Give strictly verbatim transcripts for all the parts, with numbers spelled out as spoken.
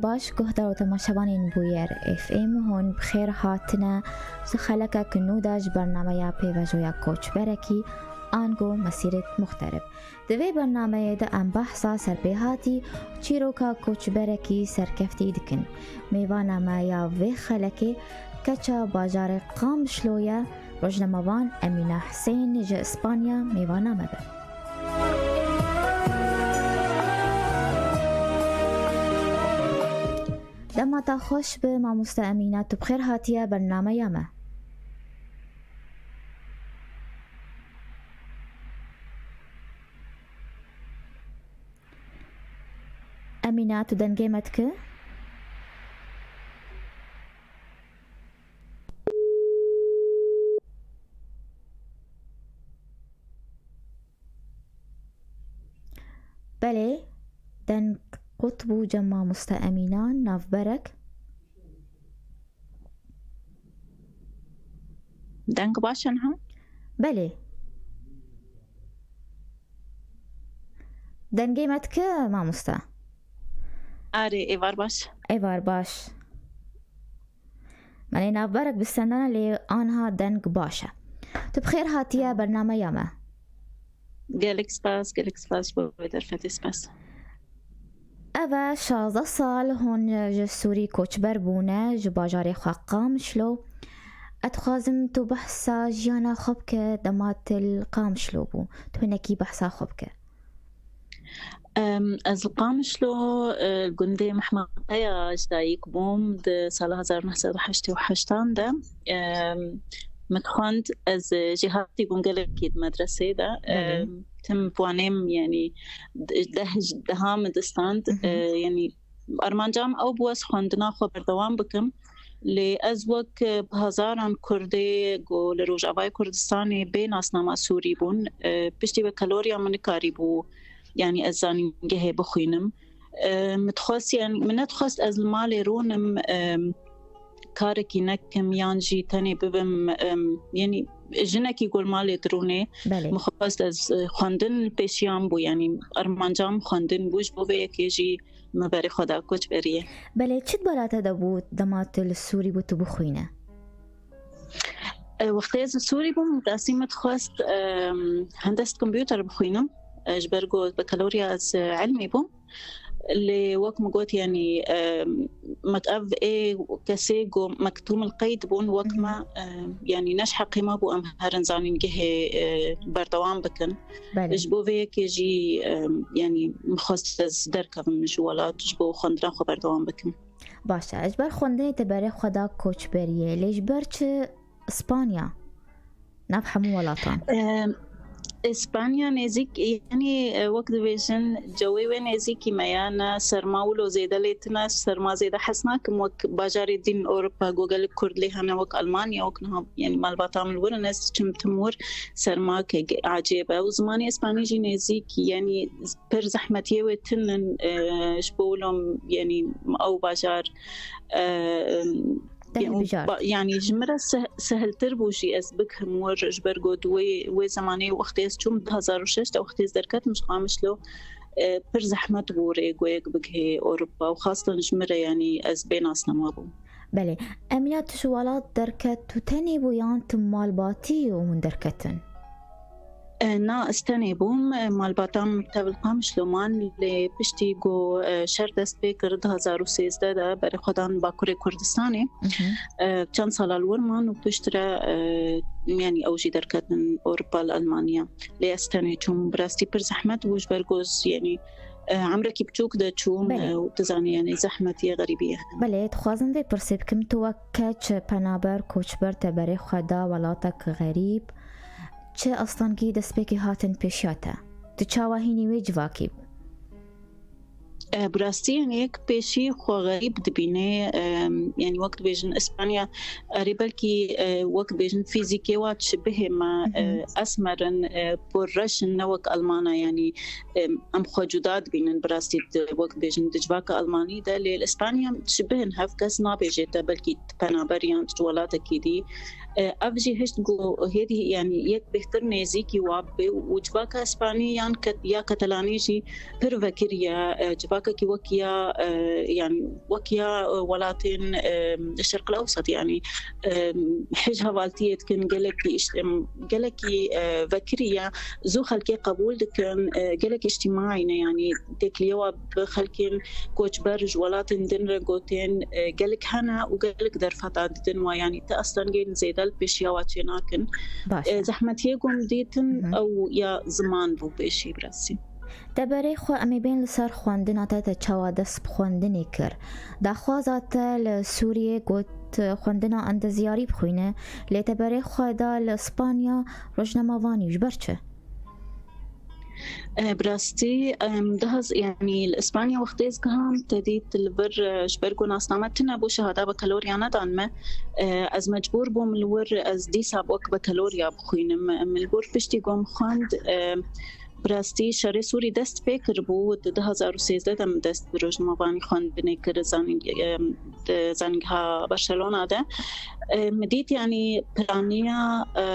Baş, guhdar û temaşevanên Bûyer F M, hûn bi xêr hatine ji xelekek nû de ji bernameya pêvajoya koçberekî, ango mesîret muxterib. Di vê bernameyê de em behsa serpêhatî û çîroka koçberekî serkeftî dikin. Mêvana me ya vê xelekê keça bajarê Qamişlo ye, rojnamevan Emîna Hisên ji Îspanya mêvana me be. Dema te xweş be, mamoste Emîna, tu bi xêr hatiye bernameya me. Emîna, tu dengê me dike? Belê, deng qut bû cem mamoste Emîna, navberek. Deng baş e niha? Belê. Dengê me dike, mamoste? Erê, êvar baş. Êvar baş. Belê, navberek bi sendana lê anha deng baş e. Tu bi xêr hatiye bernameya me. Gelek spas, gelek spas ji bo vê derfetê, spas. Ev e şazdeh sal hûn ji Sûrî koçber bûne, ji bajarê xwe Qamişlo. Ez dixwazim tu behsa jiyana xwe bike dema tu li Qamişlo bû. Tu hinekî behsa xwe bike. Em, ez li Qamişlo, e, gundê Mehmeqeya ji dayik bûm, di sala hezar neh sed û heştê û heştan de. Em, min dixwend, ez, e, jêhatî bûm gelekî di medresê de. Belê. Em, tim bi wanêm, yanî, d-, deh, deha min distand. Mhm. E, yanî, armanca min ew bû ez xwendina xwe berdewam bikim. Lê ez wek, e, bi hezaran Kurdê ku li Rojavayê Kurdistanê bê nasnama Sûrî bûn, e, piştî bakalorya min nikarîbû, yanî ez zanîngehê bixwînim. E, min dixwest, yanî min nedixwest ez li malê rûnim, e, karekî nekim yan jî tenê bibim, e, yanî jinekî ku li malê dirûnê. Belê. Min xwest ez, e, xwendin pêşiyan bû, yanî armanca min xwendin bû, ji bo vê yekê jî me berê xwe da koçberiyê. Belê, çi di bala te de bû dema tu li Sûrî bû tu bixwîne? E, wextê ez li Sûrî bûm, rastî min dixwest, em, hendest kompûter bixwînim. E, ji ber ku bakalorya ez, e, ilmî bûm. Lê wek min got, yanî, em, me ev ê kesê ku mektûm el qeyd bûn, wek Mhm. me, em, yanî ne ji heqê me bû em herin zanîngehê, e, berdewam bikin. Belê. Ji bo vê yekê jî, em, yanî min xwest ez derkevim ji welat, ji bo xwendina xwe berdewam bikim. Baş e. Ji ber xwendinê te berê xwe da koçberiyê. Lê ji ber çi Îspanya? Nav hemû welatan. Em, Îspanya nêzîk, yanî, e, wek dibêjin, cewê wê nêzîkî me ye, ne serma wilo zêde lê tune, serma zêde hez nakim wek bajarê din Ewropa, ku gelek Kurd lê hene, wek Almanya, wek niha, yanî malbata min wir in, ez diçim tim wir, serma ke ge-, ecêb e. Û zimanê Îspanî jî nêzîk, yanî pir zehmetiyê wê tune, e, ji bo wilo, yanî ew bajar, e, Te hilbijart. Ba-, yanî ji min re seh-, sehiltir bû jî ez bikim wir, ji ber ku di wê, wê zemanê wextê ez çûm du hezar û şeş de wextê ez derketim ji Qamişlo, e, pir zehmet bû rê goyek bigihê Ewropa û xastan ji min re, yanî ez bê nasnama bûm. Belê. Emîna, tu ji welat derket, tu tenê bû yan tu malbatî û hûn derketin? E, na, ez tenê bûm. E, malbata min tevil Qamişlo man, lê piştî ku, e, şer dest pê kir du hezar û sêzdeh de, berê xwe dan Bakurê Kurdistanê. Mhm. E, çend sala li wir man û piştre, e, yanî ew jî derketin Ewropa, li Almanya. Lê ez tenê çûm, bi rastî pir zehmet bû, ji ber ku ez, yanî, e, emrekî biçûk de çûm, Belê. e, û tu zanî, yanî zehmetî ye, xerîbî ye. Belê, dixwazim vê pirsê bikim, tu wek keç, penaber, koçber te berê xwe da welatek xerîb, çi astengî destpêkê hatin pêşiya te? Tu çawa hînî wê civakî bû? E, bi rastî, yanî yek pêşî xwe xerîb dibîne, e, yanî wek dibêjin Îspanya, erê belkî, e, wek dibêjin fîzîkê wa şibihê me, Hı hı. e, esmer in, e, pir reş in, ne wek Almana, yanî, e, em xwe cuda dibînin, bi rastî di, wek dibêjin di civaka Almanî de, lê li Îspanya şibih in, hev kes nabêje te belkî penaber yan ji welatekî dî, E, ev jî hişt ku hêdî, yanî yek bêhtir nêzîkî wa bibe û civaka Îspanî yan Ket-, ya Katalanî jî pir vekirî ye. E, civakekî wek ya, e, yanî wek ya, e, welatên, e, Şerqil Ewsat, yanî, e, hêj hevaltiyê dikin, gelekî îşte, gelekî, e, vekirî ye. Zû xelkê qebûl dikin, e, gelek îctîmaî ne, yanî têkiliyê wa bi xelkên koçber ji welatên din re gotên, e, gelek hene û gelek derfeta didin wa, yanî ti astengên zêde li pêşiya wa çênakin. Baş e. E, zehmetiyê ku em dîtin, ew ya ziman bû pêşî bi rastî. Deberê xwe em ê bên li ser xwendina te, te çawa dest bi xwendinê kir. Daxwaza te li Sûriyê got xwendina endezyarî bixwîne, lê te berê xwe da li Îspanya rojnamevanî. Ji ber çi? E, bi rastî, em, daha z-, yanî li Îspanya wextê ez giham, te dît li vir, e, ji ber ku nasname tune bû, şehada bakalorya nedan me. E, ez mecbûr bûm li wir ez dîsa wek bakalorya bixwînim. Em, li wir piştî ku em xwend, e, bi rastî şerê Sûrî dest pê kiribû, di du hezar û sêzdeh de min dest bi rojnamevanî xwendinê kir, zanî, e, di Zanîngeha Barcelona de. E, min dît, yanî piraniya, e,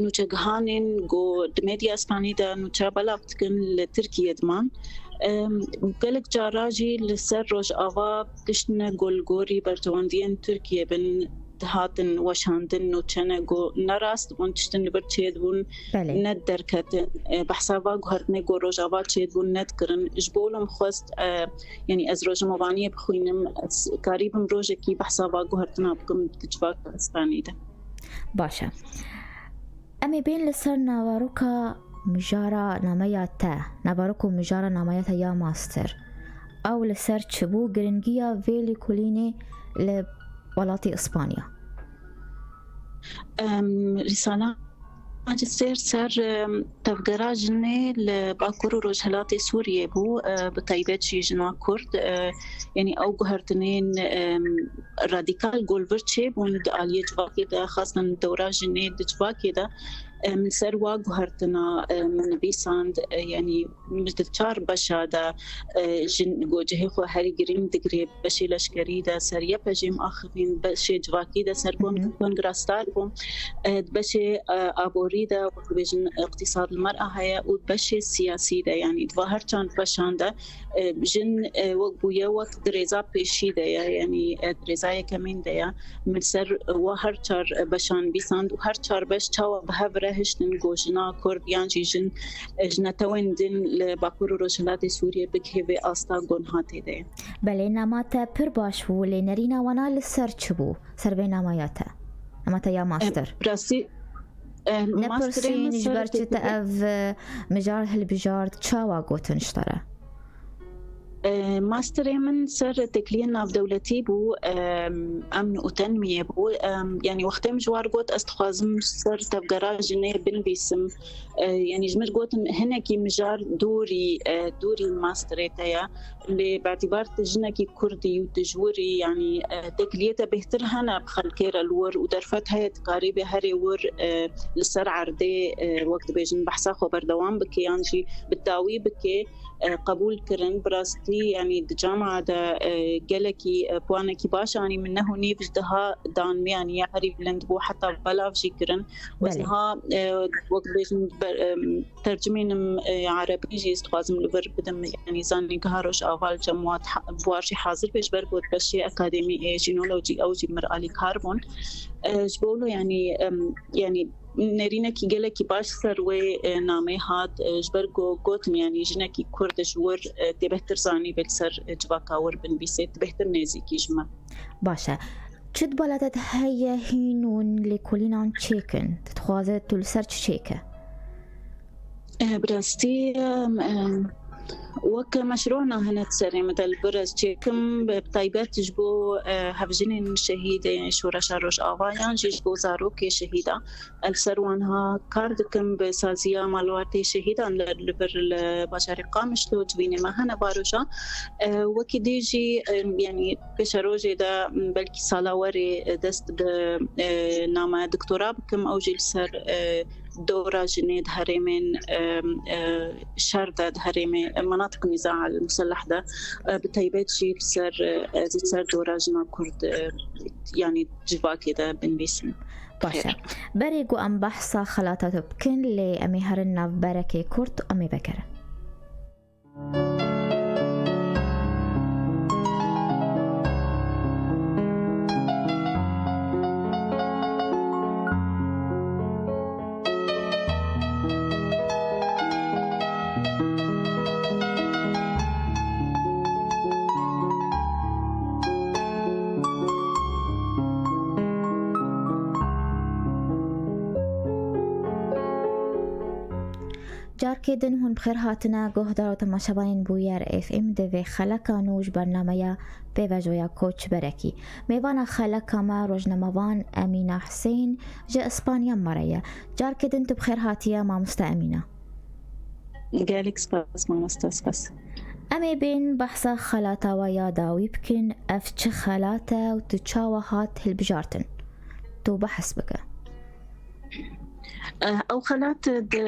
nûçegihanên ku di medya Îspanî de nûçe belav dikin li Tirkiyê diman. E, gelek cara jî li ser Rojava tiştine ku li gorî berjewendiyên Tirkiyê bin dihatin weşandin, nûçe ne ku ne rast bûn, tiştin li vir çêdibûn, Belê. ne derketin. E, behsa va guhertinê ku Rojava çêdibûn nedikirin. Ji bo wilo min xwest, e, yanî ez rojnamevaniyê bixwînim, ez karîbim rojekî behsa va guhertina bikim di civaka Îspanî de. Baş e. Em ê bên li ser naveroka mijara nameya te, naverok û mijara nameya te ya master. Ew li ser çi bû, giringiya vê lêkolînê li welatê Îspanya? Em, Rîsala Magîster ser, em, tevgera jinê li Bakur û Rojhilatê Sûriyê bû, e, bi taybet jî jina Kurd. E, yanî ew guhertinên, em, radîkal ku li vir çêbûn di aliyê civakê de, xastan dewra jinê di civakê de, em, li ser wa guhertina, em, min nivîsand, e, yanî di çar beşa de, e, jin ku cihê xwe herî girîng digirê, beşê leşkerî de ser Y P G em axivîn, beşê civakî de ser kon-, Hı hı. kongre star bû, e, di beşê, e, aborî de, wek dibêjin, îqtîsad li mer a heye û beşê siyasî de, yanî di va her çand beşan de, e, jin, e, wek bûye wek di rêza pêşî de ye, yanî, e, di rêza yekemîn de ye. Min ser wa her çar beşan bîsand û her çar beş çawa bi hev re hiştin ku jina Kurd yan jî jin, e, ji netewên din li Bakur û Rojhilatê Sûriyê bigihê vê asta ku niha tê de ye. Belê, nama te pir baş bû, lê nerîna wana li ser çi bû? Ser vê namaya te? Nama te ya master? E, bi rastî, e, masterê min Nepirsîn ji ser ber çi te têkiliyê ev, e, mijar hilbijart, çawa gotin ji te re? E, masterê min ser têkiliyên navdewletî bû, e, emn û tenmiyê bû. E, yanî wextê min ji war got, ez dixwazim ser tevgera jinê binivîsim. E, yanî ji min gotin, hinekî mijar dûrî, e, dûrî masterê te ye. Lê bi îtîbar tu jinekî Kurd î û tu ji wir î, yanî, e, têkiliyê te bêhtir hene bi xelkê re li wir û derfet heye, dikarî bê herê wir, e, li ser erdê, e, wek dibêjin, behsa xwe berdewam bike yan jî bi dawî bike. E, qebûl kirin. Bi rastî, yanî di camia de, e, gelekî, e, puanekî baş anî, min neh û nîv ji deha dan min, yanî ya herî bilind bû, heta belav jî kirin. Wez Belê. niha, e, wek dibêjin, ber-, em, tercimên min, e, erebî jî ez dixwazim li vir bidim, yanî Zanîngeha Rojava li cem wa ha-, bi war jî hazir be, ji ber ku di beşê akademî ê jînolojî ew jî mir alîkar bûn. E, ji bo wilo, yanî, em, yanî, nerînekî gelekî baş ser wê, e, nameyê hat, e, ji ber ku gotim, yanî jinekî Kurd ji wir, e, tê bêhtir zanî bê li ser, e, civaka wir binivîsê, tu bêhtir nêzîkî ji me. Baş e. Çi di bala te de heye hîn û lêkolînan çêkin? Tu dixwaze tu li ser çi çêke? E, bi rastî, em, em, wek meşrû nahêne di serê min de li vir ez çêkim, bi taybet ji bo, e, hevjinên şehîdê Şoreşa Rojava yan jî ji bo zarokê şehîda. Ez li ser wan ha kar dikim bi saziya malbatê şehîdan li, li vir li bajarê Qamişlo, civînê me hene varoja. E, wekî dî jî, e, yanî pêşerojê de, belkî sala werê, e, dest bi, e, nameya doktora bikim, ew jî li ser, e, dora jinê di herêmên, e, e, şer de, di herêmê, e, menatik nîza el muselleh de, e, bi taybet jî li ser, e, ez li ser dora jina Kurd, e, yanî civakê de binivîsim. Baş e. Berê ku em behsa xelata te bikin, lê em ê herin nav berekê kurt, em ê vegerin. Carkê din hûn bi xêr hatine, guhdar û temaşevanên Bûyer F M di vê xeleka nû ji bernameya Pêvajoya Koç Berekî. Mêvana xeleka me rojnamevan Emîna Husên ji Îspanya me re ye. Carkê din tu bi xêr hatiye, mamoste Emîna. Gelek spas, mamoste, spas. Em ê bên behsa xelata we ya dawî bikin. Ev çi xelat e û tu çawa hat hilbijartin? Tu behs bike. Eh, ew xelat di,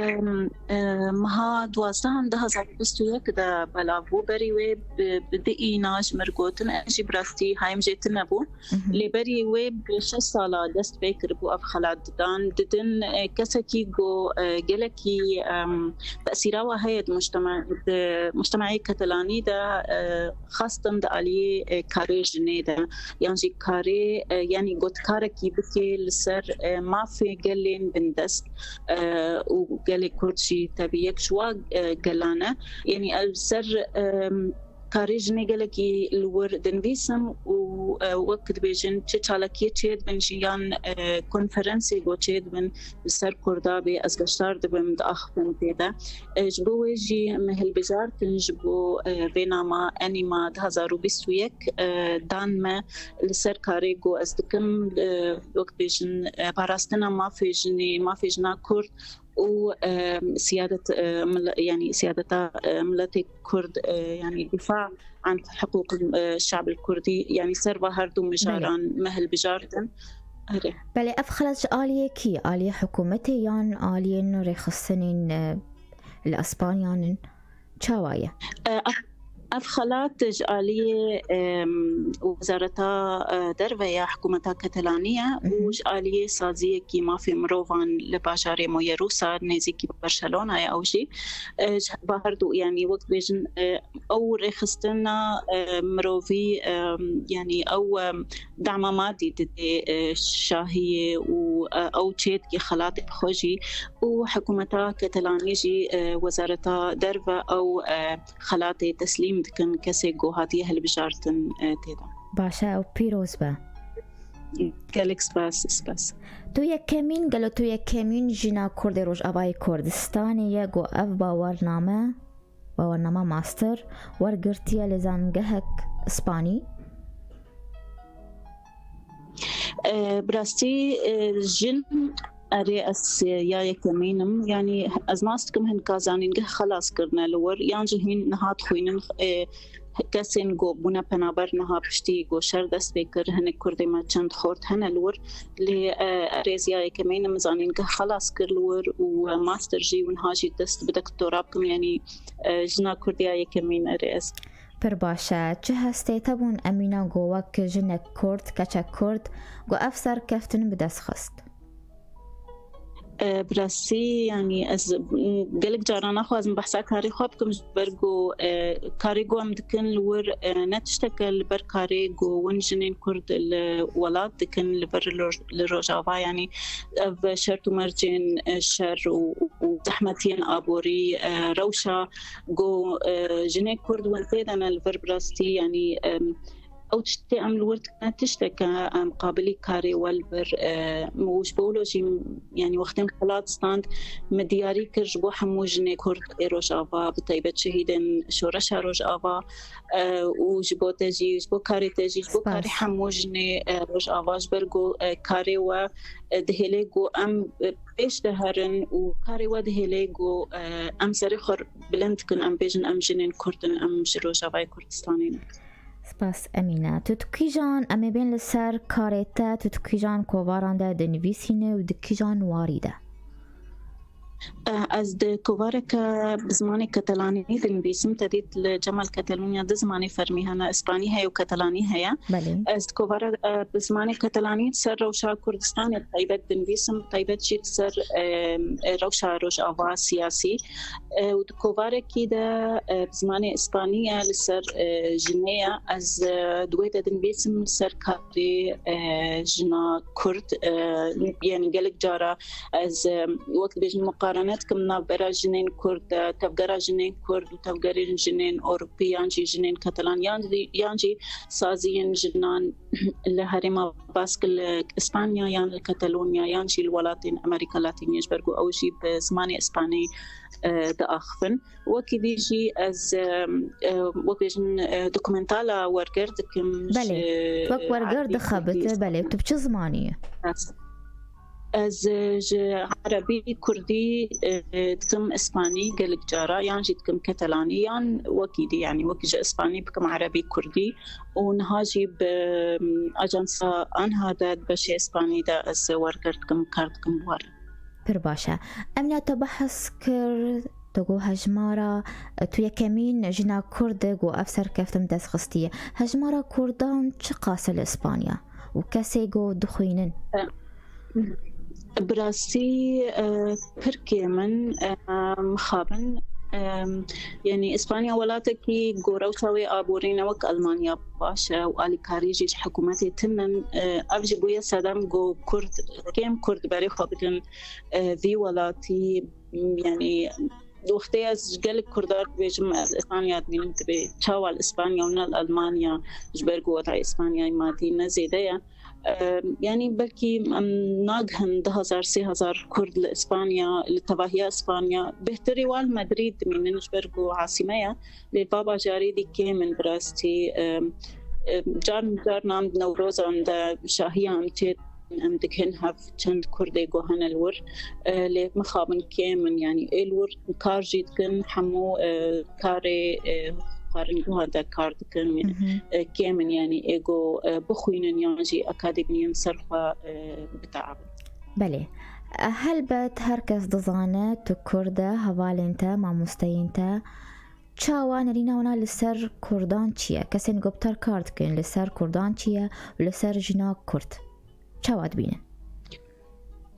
eh, meha duwazdeh du hezar û bîst û yek de belav bû. Berî wê bi, bi diîna ji mir gotin, ez jî bi rastî hayim jê tune bû. Mhm. Lê berî wê bi şeş sala dest pê kiribû ev xelat didan. Didin, eh, kesekî ku, eh, gelekî, em, tesîra we heye di mujtema-, di mujtemeyê Ketelanî de, eh, xastin di aliyê, eh, karê jinê de, yan jî karê, eh, yanî gotkarekî bike li ser, eh, mafê gelên bindest, eh, û gelê Kurd jî tevî yek ji wa, eh, gelan e. Yanî ev ser, em, karê jinê gelekî li wir dinivîsim û, eh, wek dibêjin çi çalakiyê çêdibin jî yan, eh, konferansê ku çêdibin li ser Kurda bê, ez beşdar dibim, diaxivim tê de. Eh, ji bo wê jî me hilbijartin ji bo, eh, vê nama Enîma du hezar û bîst û yek, eh, dan me li ser karê ku ez dikim, eh, wek dibêjin, eh, parastina mafê jinê, mafê jina Kurd û, e, siyadet, e, mil-, yanî siyadeta, e, miletê Kurd, e, yanî difa an hiqûq, e, şe'b el Kurdî, yanî ser va her du mijaran me hilbijartin. Erê. Belê, ev xelat ji aliyê kî? Aliyê hikûmetê yan aliyên rêxistinên, e, li Îspanyan in? Çawa ye? E, ev, ev xelat ji aliyê, em, Wezareta, e, Derve ya Hikûmeta Ketelanî ye û Mhm. ji aliyê saziyekî mafê mirovan li bajarê Mollerusa, nêzîkî Barcelona ye ew jî. E, ji ba her du, yanî wek dibêjin, e, ew rêxistina, e, mirovî, em, yanî ew, em, dema madî didê, e, şahiyê û, e, ew çêdikê xelatê bi xwe jî û hikûmeta Ketelanî jî, e, Wezareta Derve ew, e, xelatê teslîm dikin kesê ku hatiye hilbijartin, e, tê de. Baş e, ew pîroz be. Gelek spas, spas. Tu yekemîn, gelo tu yekemîn jina Kurdê Rojavayê Kurdistanê ye ku ev bawername, bawernama master, wergirtiye li zangehek Îspanî? E, bi rastî, e, jin, erê, ez ya yekemîn im. Yanî ez nas dikim hin ka zanîngeh xelas kirine li wir, yan jî hîn niha dixwînin, e, kesên ku bûne penaber niha piştî ku şer dest pê kir, hinek Kurdê me çend xort hene li wir. Lê, e, erê, ez ya yekemîn im, zanîngeh xelas kir li wir û, e, master jî û niha jî dest bi doktora bikim, yanî, e, jina Kurd ya yekemîn, erê, ez. Pir baş e. Çi hestê te bûn Emîna ku wek jinek Kurd, keçek Kurd, ku ev serkeftin bi dest xist? E, bi rastî, yanî ez, m, gelek caran naxwazim behsa karê xwe bikim, ji ber ku, e, karê ku em dikin li wir, e, ne tişteke li ber karê ku win jinên Kurd li welat dikin, li vir li Roj-, li Rojava, yanî ev şert û mercên, e, şer û, û zehmetiyên aborî, e, rewşa ku, e, jinê Kurd win tê de ne li vir bi rastî, yanî, em, ew tiştê em li wir dikine tişteke em qabilî karê we li vir, e, û ji bo wilo jî, yanî wextê min xelat stand, min diyarî kir ji bo hemû jinê Kurd ê Rojava, bi taybet şehîdên Şoreşa Rojava, e, û ji bo te jî, ji bo karê te jî, ji bo karê Spas. Hemû jinê, e, Rojava, ji ber ku, e, karê we, e, dihêle ku em, e, pêş de herin û karê we dihêle ku, e, em serê xwe bilind dikin, em bêjin em jinên Kurd in, em ji Rojavayê Kurdistanê ne. Spas Emîne. Tu di kîjan, em ê bên li ser karê te, tu di kîjan kovaran de dinivîsîne û di kîjan warî de? Eh, Ez di kovareke bi zimanê Katalanî dinivîsim, te dît li Cemal Katalunya du zimanê fermî hene, Îspanî heye û Katalanî heye. Belê. Ez di kovara e, bi zimanê Katalanî li ser rewşa Kurdistanê taybet dinivîsim, taybet jî li ser e, e, rewşa Rojava siyasî. E, û di kovarekî de e, bi zimanê Îspanî ye li ser e, jinê ye. Ez e, di wê de dinivîsim li ser karê e, jina Kurd. E, yani gelek cara ez e, wek dibêjin muqarene dikim navbera jinên Kurd de, tevgera jinên Kurd û tevgerên jinên Ewropî yan jî jinên Katalan yan jî, yan jî saziyên jinan li Herêma Bask li Îspanya yan li Katalonya yan jî li welatên Amerîka Latînî, ji ber ku ew jî bi zimanê Îspanî e, diaxivin. Wekî dî jî ez e, e, wek bêjin e, dokumentala werger dikim. Belê. ji Wek werger erebî, dixebite, kurdî. Belê. Tu bi çi zimanî ye? Ez ji erebî, kurdî e, dikim, îspanî gelek cara, yan jî dikim katalanî, yan wekî dî, yani wekî ji îspanî bikim erebî, kurdî û niha jî bi em, ajansa ANHA de di beşê îspanî de ez werger dikim, kar dikim bi wan re. Pir baş e. Emîna, te behs kir, tu got hejmara, tu yekemîn jina Kurd e ku ev serkeftin dest xistiye. Hejmara Kurdan çiqas e li Îspanya û kesê ku dixwînin? Bi rastî e, pir kêm in, e, mixabin. E, yani Îspanya welatekî ku rewşa wê aborî ne wek Almanya baş e û alîkarî jî ji hikûmetê tune ne. E, ev jî bûye sedem ku Kurd, kêm Kurd berê xwe bidin e, vî welatî. Yani wextê ez ji gelek Kurda dibêjim, ez Îspanya dibînim, dibê çawa li Îspanya û ne li Almanya, ji ber ku weda Îspanyayê madî ne zêde ye. E, yani belkî em nagihin du hezar, sê hezar Kurd li Îspanya, li tevahiya Îspanya. Bêhtirî wan li Madrîd dimînin, ji ber ku asîme ye. Lê va bajarê dî kêm in bi rastî. E, e, car, carnan di Newrozan de şahiyan çê em dikin hev çend Kurdê ku hene li wir. E, lê mixabin kêm in, yani ê li wir kar jî dikin, hemû e, karê e, xwaringeha de kar dikin. Mhm. E, kêm in, yani ê ku e, bixwînin yan jî akademiyên ser xwe e, biteabin. Belê. Helbet her kes dizane tu Kurd e, hevalên te, mamosteyên te. Çawa nerîna wana li ser Kurdan çi ye? Kesên ku bi te re kar dikin, li ser Kurdan çi ye û li ser jina Kurd? Çawa dibînin?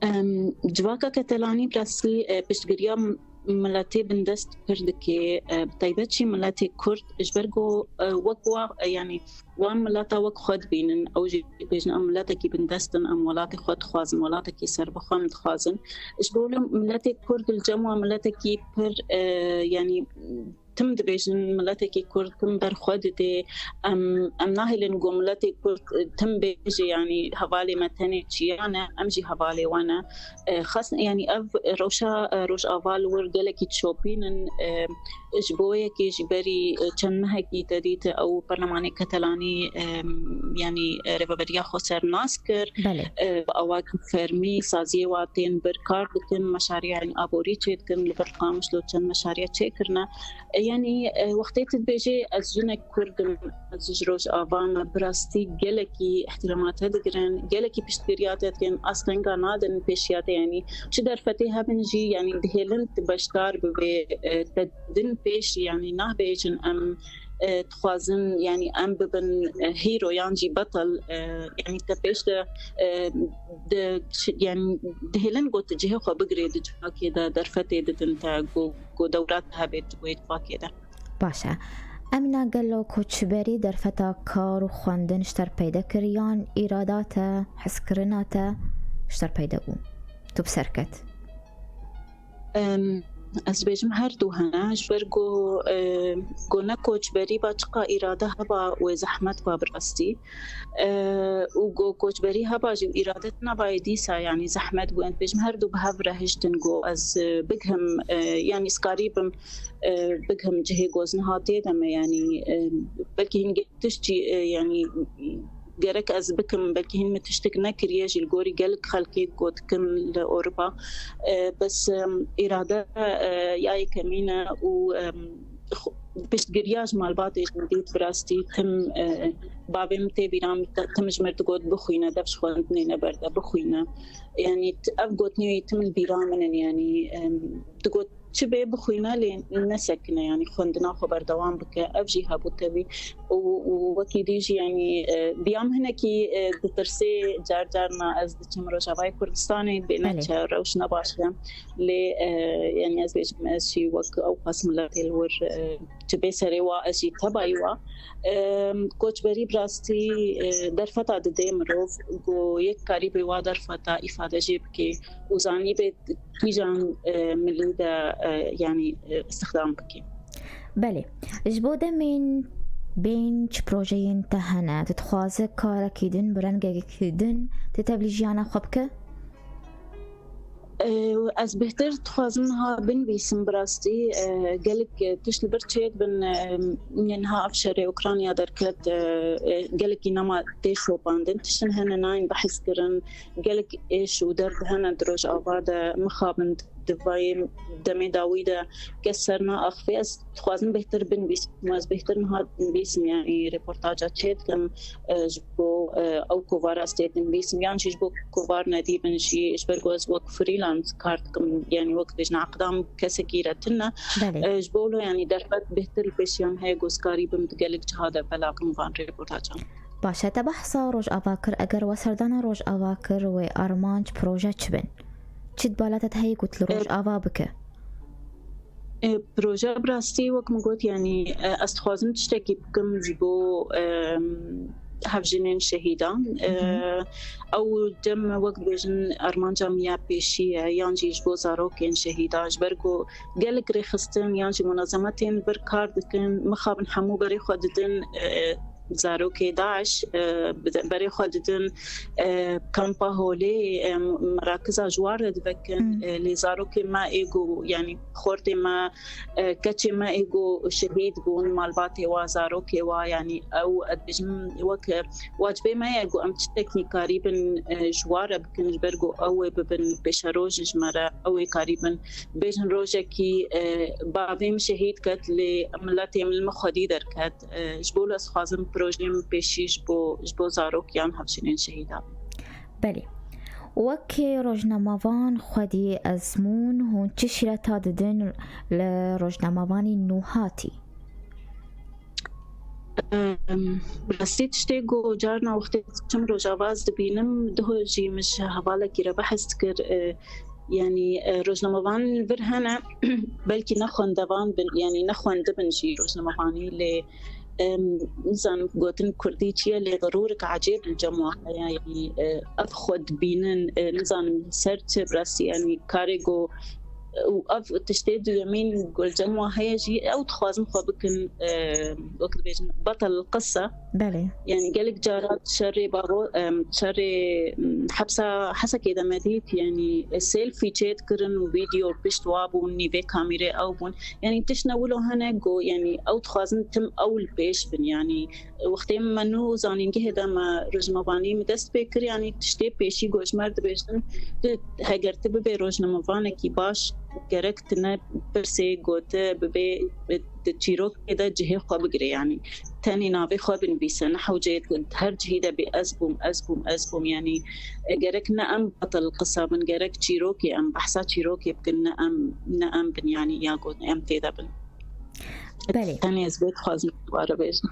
Em, civaka Katalanî bi rastî e, piştgiriya m-, miletê bindest pir dike, e, bi taybet jî miletê Kurd, ji ber ku e, wek wa, e, yani wan mileta wek xwe dibînin, ew jî dibêjin em miletekî bindest in, em welatê xwe dixwazin, welatekî serbixwe em dixwazin. Ji bo wilo miletê Kurd li cem wan miletekî pir e, yani tim dibêjin, miletekî Kurd tim ber xwe didê. Em, em nahêlin ku miletê Kurd, e, tim bêje, yanî hevalê me tenê çiya ne, em jî hevalê we ne. E, xas, yanî ev rewşa, e, Rojava li wir gelekî dişopînin, e, ji bo yekê jî berî, e, çend mehekî te dît ew perlemanê Katalanî, e, yanî, e, rêveberiya xweser nas kir. Belê. E, bi awakî fermî saziyê wa tên bir kar dikin, meşariya, yanî aborî çêdikin, li vir Qamişlo çend meşariya çêkirine. E, yanî, e, wextê tu dibêjê ez jinek Kurd im, ez ji Rojava me, bi rastî gelekî îhtîrama te digirin, gelekî piştgiriya te dikin, astenga nadin pêşiya te, yanî çi derfetê hebin jî, yanî dihêlin tu beşdar bibê, e, te din pêş, yanî nabêjin em, e, dixwazin, yanî em bibin, e, hero yan jî betel, e, yanî te pêş de, e, di, yanî dihêlin ku tu cihê xwe bigirê di civakê de, derfetê didin te ku, ku dewra te hebe di wê civakê de. Baş e. Emîna, gelo koçberî derfeta kar û xwendin ji te re peyde kir yan îrada te, hezkirina te ji te re peyde bû? Tu bi ser ket? Em, ez dibêjim her du hene, ji ber ku, e, ku ne koçberî ba çiqa îrade heba wê zehmet ba bi rastî. E, û ku koçberî heba jî û îrade tune bayê dîsa, yanî zehmet bû. Em dibêjim her du bi hev re hiştin ku ez, e, bigihim, e, yanî ez karî bim, e, bigihim cihê ku ez niha tê de me, yanî, e, belkî hîn tişt jî, e, yanî gerek ez bikim, belkî hîn min tiştek nekiriye jî li gorî gelek xelkê ku dikim li Ewropa. E, bes, em, îrade, e, ya yekemîn e û, em, xwe-, piştgiriya ji malbatê ji min dît, bi rastî tim, e, bavê min tê bîra min, te-, tim ji mir digot bixwîne, dev ji xwendinê neberde, bixwîne. Yanî t-, ev gotinê wî tim li bîra min in, yanî, em, digot çi bê bixwîne lê nesekine, yanî xwendina xwe berdewam bike. Ev jî hebû tevî û, û wekî dî jî, yanî, e, diya min hinekî, e, ditirsê, car carna ez diçim Rojavayê Kurdistanê, bê Belê. neçe rewş ne baş e. Lê, e, yanî ez bêjim, ez jî wek ew qas miletê li wir, e, ji bê serê wa ez jî tebayî wa. E, koçberî bi rastî, e, derfeta didê mirov, ku yek karî bê wa derfeta îfade jê bike û zanî bê kîjan, e, milî de, e, yanî, e, îstixdam bike. Belê. Ji bo demên bên çi projeyên te hene? Tu dixwaze karekî din, bi rengekî din, tu tevlî jiyana xwe bike? E, ez bêhtir dixwazim niha binivîsim bi rastî. E, gelek, e, tişt li vir çêdibin, e, niha ev şerê Ukrayna derket, e, e, gelekî nema tê şopandin. Tiştin hene nayên behs kirin. Gelek êş û derd hene di Rojava de, mixabin di vayê demê dawî de kes ser naaxivê. Ez dixwazim bêhtir binivîsim, ez bêhtir niha binivîsim, yanî reportaja çêdikim, e, ji bo, e, ew kovara ez tê dinivîsim, yan jî ji bo kovar nedî bin jî, ji ber ku ez wek freelance kar dikim, yanî wek bêjin eqdam kesekî re tune. Belê. E, ji bo lo, yanî derfet bêhtir li pêşiyan heye, ku ez karî bim di gelek ciha de belaxim van reportajan. Baş e, te behsa Rojava kir. Eger we serdana Rojava kir, wê armanc, proje çi bin? Çi dibala te heye ku tu li E, Rojava bike? E, proje bi rastî wek min got, yanî, e, ez dixwazim tiştekî bikim ji bo, e, hevjinên şehîdan. E, Hı hı. ew dem wek dibêjin armanca min ya pêşî ye, yan jî ji bo zarokên şehîdan, ji ber ku gelek rêxistin yan jî munazemetên vir kar dikin, mixabin hemû berê xwe didin, e, zarokê DAIŞ, e, bide-, berê xwe didin, e, kampa Holê, e, merakiza ji wan re divekin, Hmm. e, lê zarokê me ê ku, yanî xortê me, e, keçê me ê ku şehîd bûn, malbatê wa, zarokê wa, yanî ew, ez dibêjim, wek, e, wacibê me ye ku em tiştekî karîbin, e, ji wan re bikin, ji ber ku ew ê bibin pêşeroj ji me re, ew ê karîbin bêjin rojekî, e, bavê min şehîd ket, lê miletê min li min xwedî derket. E, ji bo li ez dixwazim projeyê min pêşî ji bo, ji bo zarok yan hevjinên şehîdan. Belê. Wekî rojnamevan xwedî ezmûn, hûn çi şîreta didin li rojnamevanî nûhatî? Em, bi rastî tiştê ku carna wextê diçim Rojava ez dibînim, duh jî min ji hevalekî re behs dikir, e, yanî, e, rojnamevan vir hene, belkî ne xwendevan bin, yanî ne xwendibin jî rojnamevanî, lê, em, nizanim gotin kurdî çi ye, lê xerûrek ecêb li cem wan heye, yanî, e, ev xwe dibînin, e, nizanim ser çi bi rastî, yanî karê ku û ev tiştê duyemîn ku li cem wan heye jî, ew dixwazin xwe bikin, e, wek dibêjin, betel qisa. Belê. Yanî gelek cara şerê baro, em, şerê, em, hepsa Hesekê de me dît, yanî selfie çêdikirin û vîdeo pişt wa bûn, nîvê kamîrê ew bûn. Yanî tiştine wilo hene ku, yanî ew dixwazin tim ew li pêş bin, yanî Wextê me nû zanîngehê de me rojnamevanî min dest pê kir, yanî tiştê pêşî ku ji me re dibêjin, tu heger tu bibê rojnamevanekî baş, gerek tu ne pirsê ku tu bibê, tu çîrokê de cihê xwe bigirê, yanî tenê navê xwe binivîse, ne hewceyê tu her cihî de bê ez bûm, ez bûm, ez bûm, yanî gerek ne em betel qisa bin, gerek çîrokê em, behsa çîrokê bikin, ne em, ne em bin, yanî ya ku em tê de bin. Belê. Tenê ez vê dixwazim ji we re bêjim.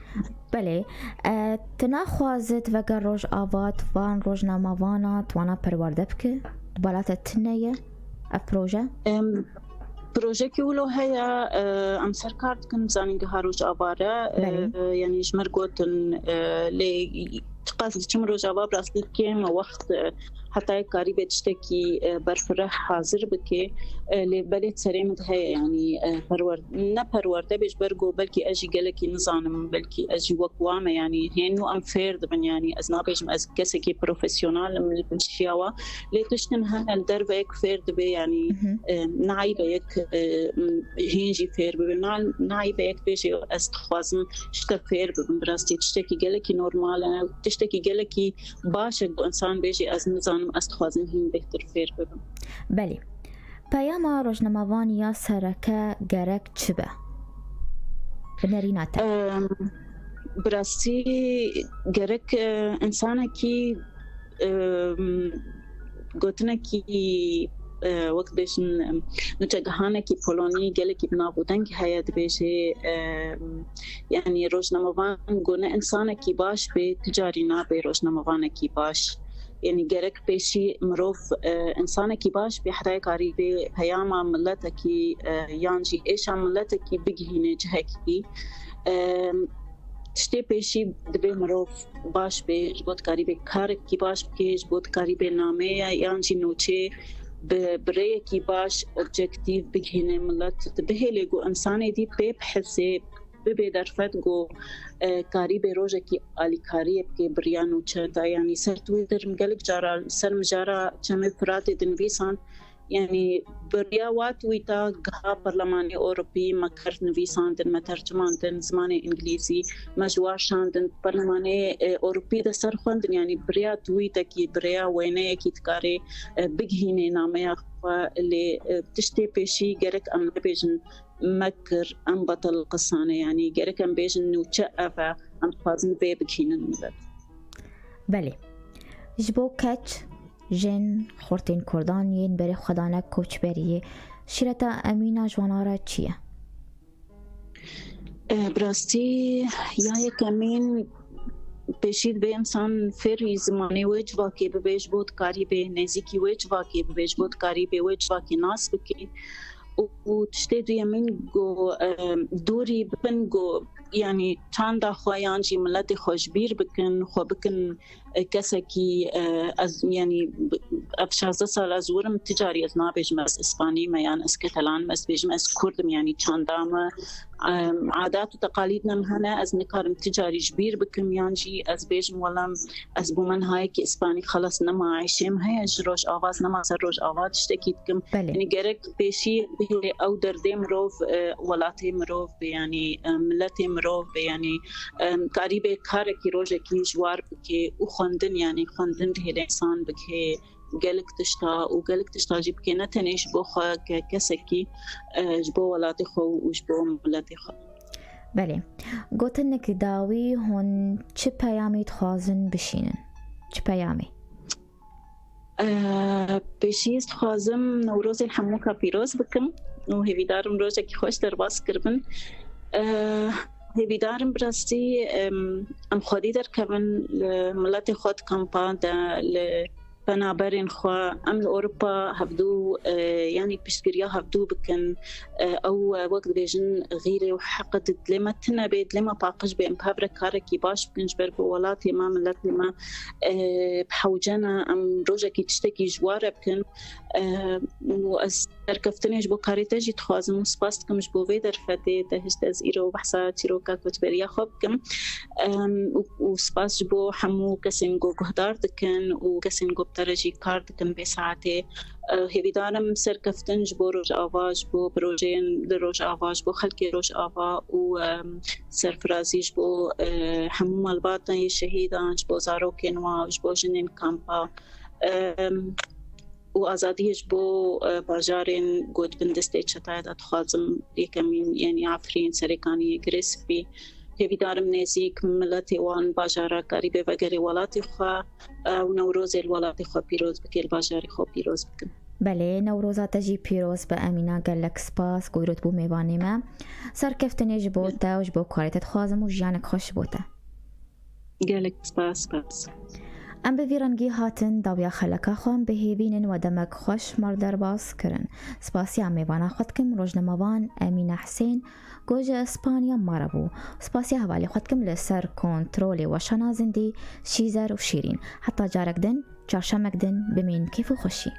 Belê. E, tu naxwazit veger Rojava, tu van rojnamevana, tu wana perwerde bike? Di bala te tune ye ev proje? Em, projekî wilo heye, e, em ser kar dikin, zanîngeha Rojava re, e, Belê. e, yanî ji me re gotin, e, lê çiqas diçim Rojava, bi rastî kêm e wext, e, heta karîbe tiştekî, e, berfireh hazir bike. E, lê belê serê min de heye, yanî, e, perwer-, ne perwerde bê, ji ber ku belkî ez jî gelekî nizanim, belkî ez jî wek wa me, yanî hênû em fêr dibin, yanî ez nabêjim ez kesekî profesyonel im li pêşiya wa, lê tiştin hene li derveyek fêr dibe, yanî, Hı hı. e, ne eyb e yek, e, m, hîn jî fêr bibe, na-, ne eyb e yek bêje ez dixwazim ji te fêr bibim, bi rastî tiştekî gelekî normal e, tiştekî gelekî baş e ku însan bêjî, ez nizanim, ez dixwazim hîn bêhtir fêr bibim. Belê. Peyama rojnamevanî ya sereke gerek çi be? Bi nerîna te. Em, bi rastî gerek e, insanekî em, gotinekî e, wek bêjin em, nûçegihanekî Polonî gelekî bi nav û deng heye, dibêje em, yanî rojnamevan go ne insanekî baş bê, tu carî nabê rojnamevanekî baş. Yanî gerek pêşî mirov e, insanekî baş bê, heta karî bê peyama miletekî e, yan jî êşa miletekî bigihînê cihekî. E, tiştê pêşî dibê mirov baş bê, ji bo dikarî bê karekî baş bikê, ji bo dikarî bê nameye yan jî nûçê bi bi rêyekî baş objektîf bigihînê milet. Tu bihêlê ku insanê dî pê bihesê, bibê derfet ku e, karî bê rojekî alîkariyê bikê bi riya nûçe de. Yanî ser Twitter gelek cara ser mijara Çemê Firatê dinivîsan, yanî bi riya wa tweeta giha Perlemanê Ewropî me kar nivîsandin, me tercimandin zimanê îngilîzî, me ji wa şandin. Perlemanê e, Ewropî de ser xwendin, yanî bi riya tweetekî, bi riya wêneyekî dikarê e, bigihînê nameya xwe. Lê e, tiştê pêşî gerek em nebêjin me kir, em betel qisane, yanî gerek em bêjin nûçe ev e, em dixwazin vê bigihînin milet. Belê. Ji bo keç, jin, xortên kurdan yên berê xwe dane koçberiyê, şîreta Emîna ji wana re çi ye? E, bi rastî ya yekemîn pêşî divê insan fêrî zimanê wê civakê bibe, ji bo dikarî bê nêzîkî wê civakê bibe, ji bo dikarî bê wê civakê nas bike. Û, û tiştê duyemîn ku e, dûrî bibin ku yanî çanda xwe yan jî miletê xwe ji bîr bikin, xwe bikin e, kesekî e, ez yanî ev şazdeh sal ez wir im, ti carî ez nabêjim ez Îspanî me yan ez Ketelan me, ez bêjim ez Kurd im, yanî çanda me, e, adat û teqalîd me hene, ez nikarim ti carî ji bîr bikim yan jî ez bêjim wela ez bo me nihayekî Îspanî xelas nema, êşê min heye ji Rojava, ez nema ser Rojava tiştekî dikim. Belê. Yanî gerek pêşî bihêlê ew derdê mirov, e, welatê mirov bê, yanî e, miletê mirov bê, yanî e, karî bê karekî rojekî ji war bikê û xwendin, yanî xwendin dihêle însan bikê gelek tişta û gelek tişta jî bikê ne tenê ji bo xwe ke kesekî, e, ji bo welatê xwe û ji bo miletê xwe. Belê. Gotinek dawî, hûn çi peyamê dixwazin bişînin? Çi peyamê? E, pêşî ez dixwazim Newrozên hemûka pîroz bikim û hêvîdarim rojekî xweş derbas kiribin. E, hêvîdarim bi rastî em, em xwedî derkevin, li miletê xwe di kampa de, li penaberên xwe, em li Ewropa hevdû e, yanî piştgiriya hevdû bikin. E, ew e, wek dibêjin xîrê û heqid dilê me tune bê, dilê me paqij bê, em bi hev re karekî baş bikin ji ber ku welatê me, miletê me e, bi hewce ne, em rojekî tiştekî ji wa re bikin. E, û ez serkeftinê ji bo karê te jî dixwazim û spas dikim ji bo vê derfetê te hişt ez îro behsa çîroka koçberiya xwe bikim. Em, û, û spas ji bo hemû kesên ku guhdar dikin û kesên ku bi te re jî kar dikin vê saetê. E, hêvîdarim serkeftin ji bo Rojava, ji bo projeyên li Rojava, ji bo xelkê Rojava û em, serfirazî ji bo e, hemû malbatan yê şehîdan, ji bo zarokên wan, ji bo jinên kampa. Em, û azadiyê ji bo e, bajarên ku di bin destê çetayê de dixwazim yekemîn, yanî Efrîn, Serêkaniyê, Girê Spî. Hêvîdarim nêzîk miletê wan bajara karî bê vegerê welatê xwe e, û Newrozê li welatê xwe pîroz bike, li bajarê xwe pîroz bikin. Belê, Newroza te jî pîroz be Emîna, gelek spas ku îro tu bû mêvanê me. Serkeftinê ji bo te û ji bo karê te dixwazim û jiyanek xweş ji bo te. Gelek spas, spas. Em bi vî rengî hatin dawiya xeleka xwe, em bi hêvî nin we demek xweş me re derbas kirin. Spasiya mêvana xwe dikim, rojnamevan Emîna Hisên, ku ji Îspanya me re bû. Spasiya hevalê xwe dikim li ser kontrolê Weşana Zindî, Şîzer û Şîrîn. Heta carek din, çarşemek din, bimînin kêf û xweşî.